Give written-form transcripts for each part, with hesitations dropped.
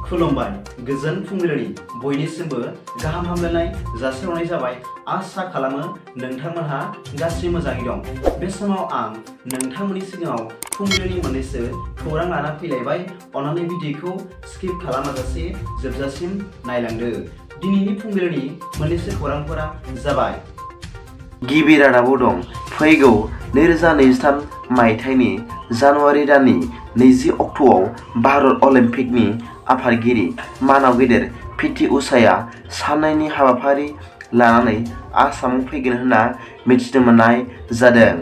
खुलुमबाय गोजोन फुंबिलिनि बयनिसिमबो गाहाम हामलायनाय जासिहरनाय जाबाय। आसा खालामो नोंथांमोनहा गासै मोजाङै दं। बे समाव आं नोंथांमोननि सिगाङाव फुंबिलिनि मोननैसो खौरां लाना फैलायबाय। अन्नानै भिडिअखौ स्किप खालामाजासे जोबजासिम नायलांदो। दिनैनि फुंबिलिनि मोननैसो खौरांफोरा जाबाय। गिबि रादाबाव दं फैगौ 2023 मायथाइनि जानुवारि दाननि 20 अक्ट'आव भारत अलिम्पिकनि आफादगिरि मानाव गेदेर पिटि उषाया साननैनि हाबाफारि लानानै आसामाव फैगोन होनना मिथिनो मोननाय जादों।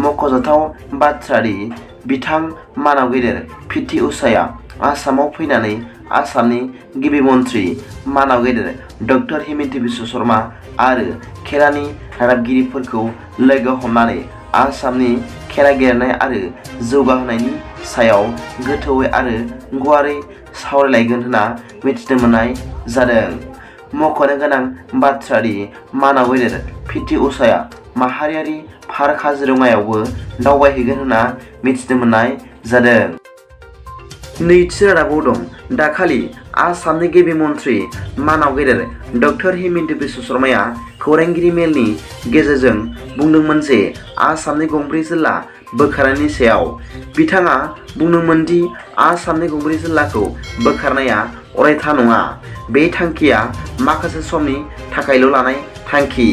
मख'जाथाव बाथ्रादि बिथां मानाव गेदेर पिटि उषाया आसामाव फैनानै आसामनि गिबि मन्त्रि मानाव गेदेर डक्टर हिमन्त बिश्व शर्मा आरो खेलानि रादाबगिरिफोरखौ लोगो हमनानै आसामनि खेला गेलेनाय आरो जौगाहोनायनि सायाव गोथौयै आरो गुवारै सावरायलायगोन होनना मिथिनो मोननाय जादों। मख'नो गोनां बाथ्रादि मानाव गेदेर पिटि उषाया माहारियारि पार्क काजिरङायावबो दावबायहैगोन होनना मिथिनो मोननाय जादों। नैथि रादाबाव दं दाखालि आसामनि गिबि मन्त्रि मानाव गेदेर डक्टर हिमन्त बिश्व शर्माया खौरांगिरि मेलनि गेजेरजों बुंदोंमोन जे आसामनि गंब्रै जिल्ला बोखारनायनि सायाव। बिथाङा बुंदोंमोन दि आसामनि गंब्रै जिल्लाखौ बोखारनाया अरायथा नङा। बे थांखिया माखासे समनि थाखायल' लानाय थांखि।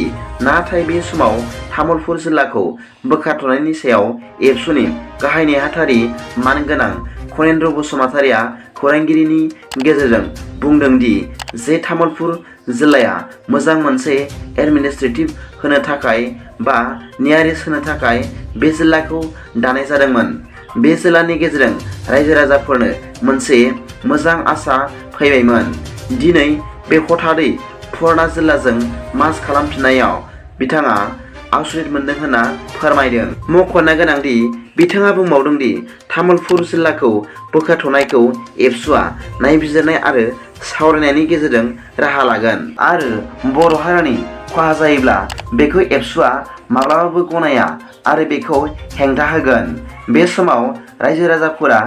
नाथाय बे समाव तामुलपुर जिल्लाखौ बोखारथ'नायनि सायाव एबसुनि गाहाय नेहाथारि मानगोनां खनेन्द्र बसुमतारिया खौरांगिरिनि गेजेरजों बुंदों दि जे तामुलपुर जिल्लाया मोजां मोनसे एडमिनिस्ट्रेटिभ होनो थाखाय बा नियारिस होनो थाखाय बे जिल्लाखौ दानाय जादोंमोन। बे जिल्लानि गेजेरजों रायजो राजाफोरनो मोनसे मोजां आसा फैबायमोन। दिनै बे हथादै पुराना जिल्लाजों मार्ज खालामफिननायाव बिथाङा आसरित मोनदों होनना फोरमायदों। मख'नो गोनांदि बिथाङा बुंबावदों दि तामुलपुर जिल्लाखौ बोखारथ'नायखौ एबसुआ नायबिजिरनाय आरो सावरायनायनि गेजेरजों राहा लागोन आरो बर' हारिनि खहा जायोब्ला बेखौ एबसुआ माब्लाबाबो गनाया आरो बेखौ हेंथा होगोन। बे समाव रायजो राजाफोरा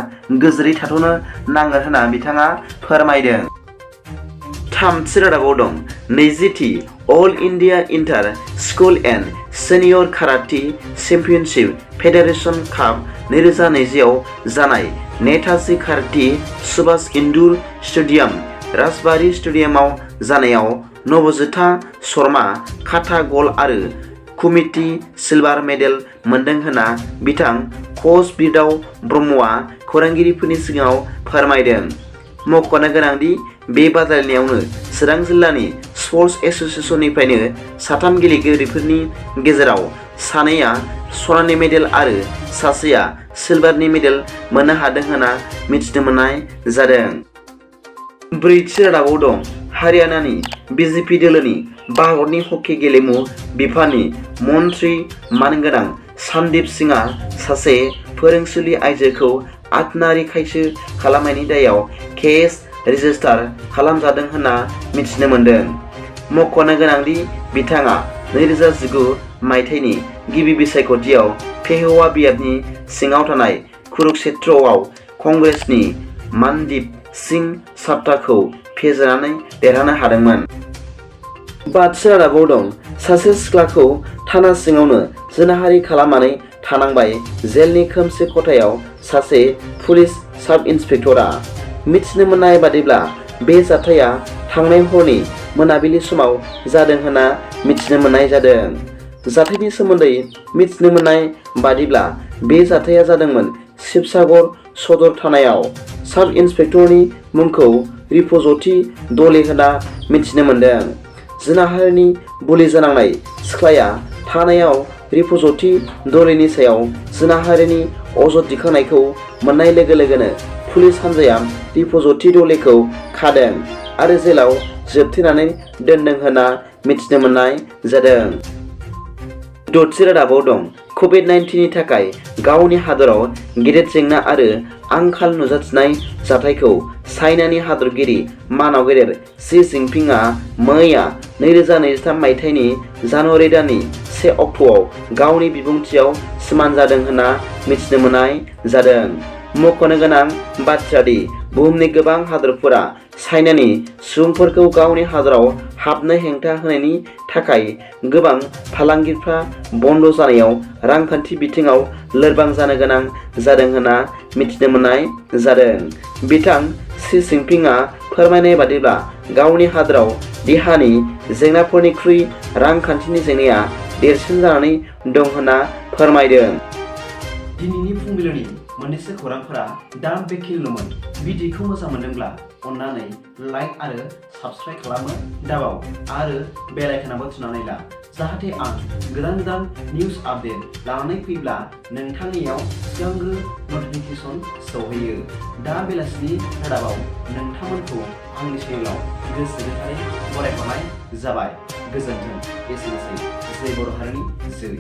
गोजोरै थाथ'नो नांगोन होनना बिथाङा फोरमायदों। थामथि रादाबाव दं 20थि all India inter school and senior karate championship federation cup 2020 आव जानाय Netaji karate Subhash indoor stadium Rajbari स्टेडियामाव जानायाव नवज्योता शर्मा काटा गल्ड आरो कमिटि सिलभार मेडेल मोनदों होनना बिथां कच बिरदाव ब्रह्मआ खौरांगिरिफोरनि सिगाङाव फोरमायदों। मख'नो गोनांदि बे बादायलायनायावनो चिरां जिल्लानि स्पर्टस एस'सिएशननिफ्रायनो साथाम गेलेगिरिफोरनि गेजेराव सानैया सनानि मेडेल आरो सासेया सिलभारनि मेडेल मोननो हादों होनना मिथिनो मोननाय जादों। ब्रैथि रादाबाव दं हारियानानि बिजेपि दोलोनि भारतनि हकी गेलेमु बिफाननि मन्त्रि मानगोनां सन्दीप सिंहआ सासे फोरोंसुलि आइजोखौ आथोनारि खायसो खालामनायनि दायाव केस रेजिस्टार खालामजादों होनना मिथिनो मोनदों। मख'नो गोनांदि बिथाङा 2019 मायथाइनि गिबि बिसायख'थियाव पेहवा बियाबनि सिङाव थानाय कुरुक्षेत्रआव कंग्रेसनि मनदीप सिंह साट्टाखौ फेजेननानै देरहानो हादोंमोन। बाथि रादाबाव दं सासे सिख्लाखौ थाना सिङावनो जिनाहारि खालामनानै थानांबाय जेलनि खोमसि खथायाव सासे पुलिस साब इन्सपेक्टरा। मिथिनो मोननाय बादिब्ला बे जाथाया थांनाय हरनि मोनाबिलि समाव जादों होनना मिथिनो मोननाय जादों। जाथायनि सोमोन्दै मिथिनो मोननाय बादिब्ला बे जाथाया जादोंमोन शिबसागर सदर थानायाव। साब इन्सपेक्टरनि मुंखौ रिपुज्यति दले होनना मिथिनो मोनदों। जिनाहारिनि बुलि जानांनाय सिख्लाया थानायाव रिपुज्यति दलेनि सायाव जिनाहारिनि अजद दिखांनायखौ मोननाय लोगो लोगोनो पुलिस हान्जाया रिपुज्यति दलेखौ खादों आरो जेलाव जोबथेनानै दोनदों होनना मिथिनो मोननाय जादों। द'थि रादाबाव दं कभिड-19नि थाखाय गावनि हादराव गेदेर जेंना आरो आंखाल नुजाथिनाय जाथायखौ चाइनानि हादरगिरि मानाव गेदेर शी जिनपिंआ मैया 2023 मायथाइनि जानुवारि दाननि 1 अक्ट'आव गावनि बिबुंथियाव सिमान जादों होनना मिथिनो मोननाय जादों। मख'नो गोनां बाथ्रादि बुहुमनि गोबां हादरफोरा चाइनानि सुबुंफोरखौ गावनि हादराव हाबनो हेंथा होनायनि थाखाय गोबां फालांगिफ्रा बन्द जानायाव रांखान्थि बिथिङाव लोरबां जानो गोनां जादों होनना मिथिनो मोननाय जादों। बिथां शी जिनपिंआ फोरमायनाय बादिब्ला गावनि हादराव देहानि जेंनाफोरनिख्रुइ रांखान्थिनि जेंनाया देरसिन जानानै दं होनना फोरमायदों। दिनैनि फुंबिलिनि मोननैसो खौरांफोरा दा बेखिनिल'मोन। भिडिअखौ मोजां मोनदोंब्ला अन्नानै लाइक आरो साबस्क्राइब खालामनो दाबाव आरो बेल आइकनआवबो थुनानै ला, जाहाथे आं गोदान गोदान निउस आपडेट लानानै फैब्ला नोंथांनियाव सिगांग्रो नटिफिकेसन सौहैयो। दा बेलासिनि रादाबाव नोंथांमोनखौ आंनि चेनेलाव गोसो गोथारै बरायहरनाय जाबाय। गोजोन्थों। एसेनोसै। जै बर' हारिनि जै।